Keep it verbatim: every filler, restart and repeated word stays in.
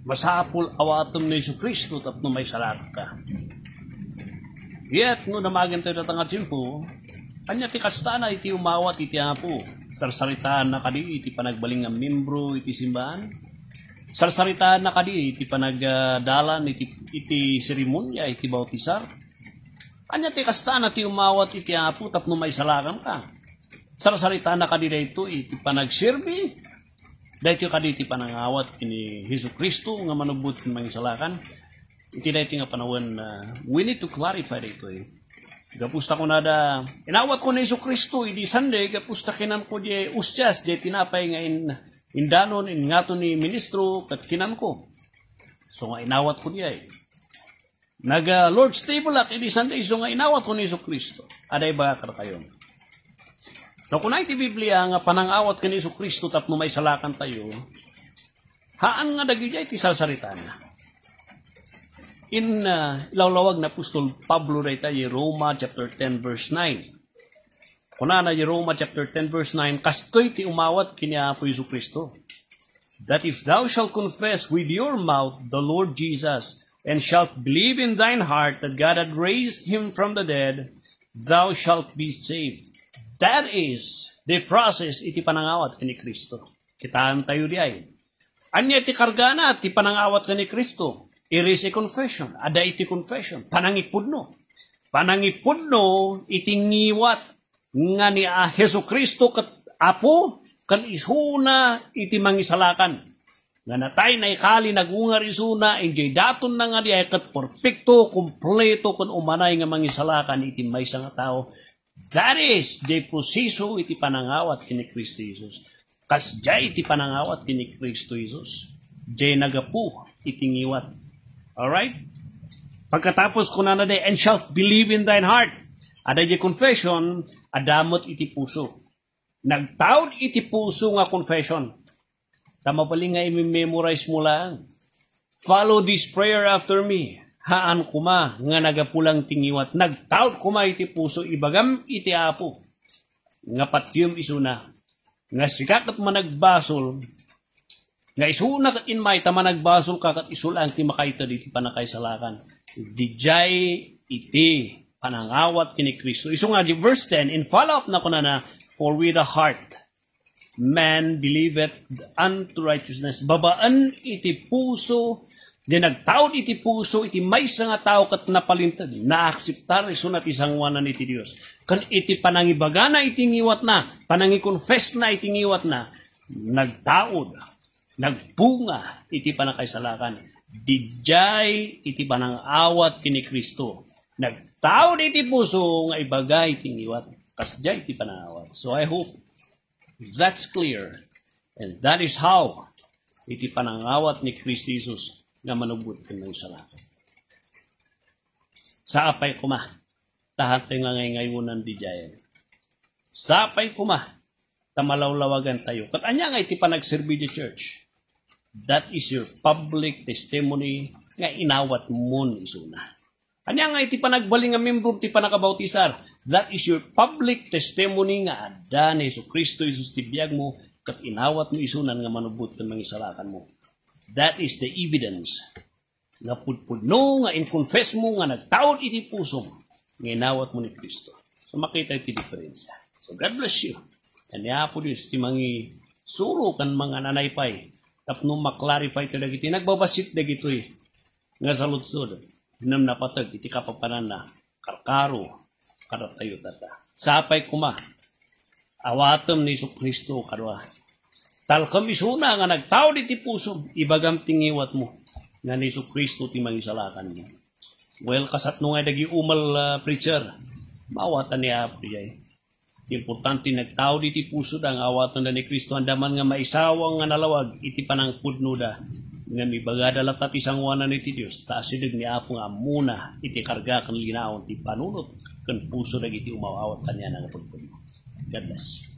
Masapul awatem ni Jesu-Cristo tapno maisalakanka. Yet, no damagen tayo datang a tiempo, ania ti kastana iti umawat iti Apo? Sarsaritaanna kadi iti panagbalin nga membro iti simbahan? Sarsaritaanna kadi iti panagdalan iti, iti seremonia iti bautisar? Ania ti kastana ti umawat iti Apo tapno maisalakanka? Sarsaritaanna kadi daytoy iti panagserbi? Daytoy kadi ti panangawat ken ni Jesu-Cristo nga manubbot ken mangisalakan? Iti daytoy nga panawen, ah, we need to clarify daytoy. Gapu ta kunada, inawatko ni Jesu-Cristo idi Sunday, gapu ta kinanko diay ustias, diay tinapay nga in-, indanon, ingngato ni ministro, ket kinanko. So nga inawatko diay. Nag, ah, Lord's table ak idi Sunday, so nga inawatko ni Jesu-Cristo. Adda ibaga kadakayo. No kuna iti Biblia nga panangawat ken ni Jesu-Cristo tapno maisalakantayo, haan nga dagiti sarsaritaanna. In, ah, ilawlawag ni apostol Pablo dayta iti Roma chapter ten verse nine. Kunana iti Roma chapter ten verse nine, kastoy ti umawat ken ni Apo Jesu-Cristo, that if thou shalt confess with your mouth the Lord Jesus, and shalt believe in thine heart that God hath raised him from the dead, thou shalt be saved. That is the process iti panangawat ken ni Cristo. Kitaentayo diay. Ania ti kargana ti panangawat ken ni Cristo? It is a confession. Adda iti confession. Panangipudno. Panangipudno iti ngiwat nga ni a Jesu-Cristo ket Apo, ken isuna iti mangisalakan. Nga natay, naikali, nagungar isuna, idiay datonna nga diay ket perpekto, kompleto, ken umanay nga mangisalakan iti maysa nga tao. That is, diay proseso iti panangawat ken ni Cristo Jesus. Kasdiay iti panangawat ken ni Cristo Jesus. Diay naggapu iti ngiwat. Alright? Pagkatapos, kunana diay, "And shalt believe in thine heart." Adda diay confession, adda met iti puso. Nagtaud iti puso nga confession. Ta mabalin nga i-memorize mo lang. Follow this prayer after me. Haan koma nga naggapu lang ti ngiwat. Nagtaud koma iti puso, ibagam iti Apo nga patiem isuna. Nga sika ket managbasol, nga isuna ket immay ta managbasol ka ket isu lang ti makaited iti panakaisalakan. Didiay iti panangawat ken ni Cristo. Isu nga di verse ten, in follow up na kunana, "For with the heart man believeth unto righteousness." Babaen iti puso, di nagtaud iti puso, iti maysa nga tao ket napalinted, naakseptar isuna ti sangoanan iti Dios. Ken iti panangibagana iti ngiwatna, panangikonfessna iti ngiwatna, nagtaud, nagbunga iti panakaisalakan. Didiay iti panangawat ken ni Cristo. Nagtaud iti puso nga ibaga iti ngiwat. Kasdiay iti panangawat. So I hope that's clear. And that is how iti panangawat ni Cristo Jesus nga manubbot ken mangisalakan. Sapay koma, ta hantay nga ngayngayonan didiay. Sapay koma, ta malawlawagan tayo. Ket ania nga iti panagserbi di church? That is your public testimony nga inawat mo isuna. Ania nga iti panagbalin nga membro ti panakabautisar? That is your public testimony nga adda ni Jesu-Cristo Jesus ti biag mo, ket inawat mo isunan nga manubbot ken mangisalakan mo. That is the evidence nga pudpudno nga inconfess mo nga nagtaud iti pusom nga inawat mo ni Cristo. So, makita iti diferensya. So, God bless you. Ken ni Apo Dios ti mangisuro ken mangananay pay tapno ma-clarify to dagiti nagbabassit dagitoy nga saludsod ngem napateg iti kapapananna karkaro kadatayo tata. Sapay koma, awatem ni Jesu-Cristo kadua. Talkem isuna nga nagtaud iti pusom, ibagam ti ngiwatmo nga ni Jesu-Cristo ti mangisalakanmo. Well, kasatno nga dagiti umel, ah, preacher, maawatan ni Apo diay. Importante nagtaud iti pusoda nga awatenda ni Cristo, anda man nga maisawang nga nalawag iti panangpudnoda. Ngem ibagada latta ti sangoanan iti Dios, ta asideg ni Apo nga ammona iti karga ken linaon ti panunot ken puso dagiti umaw-awat kaniana nga pudpudno. God bless.